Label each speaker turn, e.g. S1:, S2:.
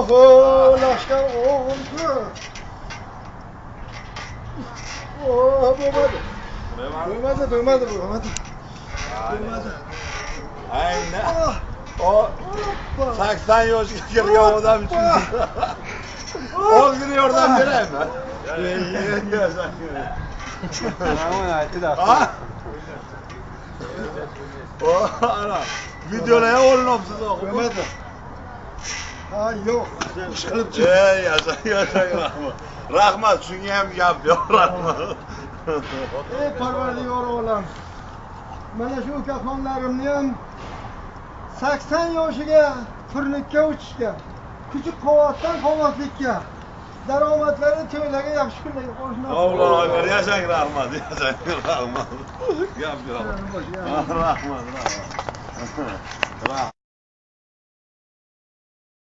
S1: Oho, lashkar o'g'ilku. Oh, bo'lmadi. Bo'lmadi, bo'lmadi, bo'lmadi. Bo'lmadi.
S2: Ayni. O 80 yoshga kirgan odam uchun ozgina yordam beraymi? O ana videolar ham olinibsiz.
S1: Bo'lmadi. Ha, yo'q. Ish qilib chiq.
S2: Ey, yashang, yashang, rahmat. Rahmat, shunga ham gap yo'q, rahmat.
S1: Ey parvardigor olam. Mana shu ukaxonlarimni ham 80 yoshiga purlikka uchishga, kuchi quvvatdan qolmaslikka, daromadlari to'ylarga yaxshi kunlarga qo'shilsin.
S2: Allohu akbar, yashang, rahmat, yashang, rahmat. Gap yo'q. Rahmat, rahmat. Rahmat.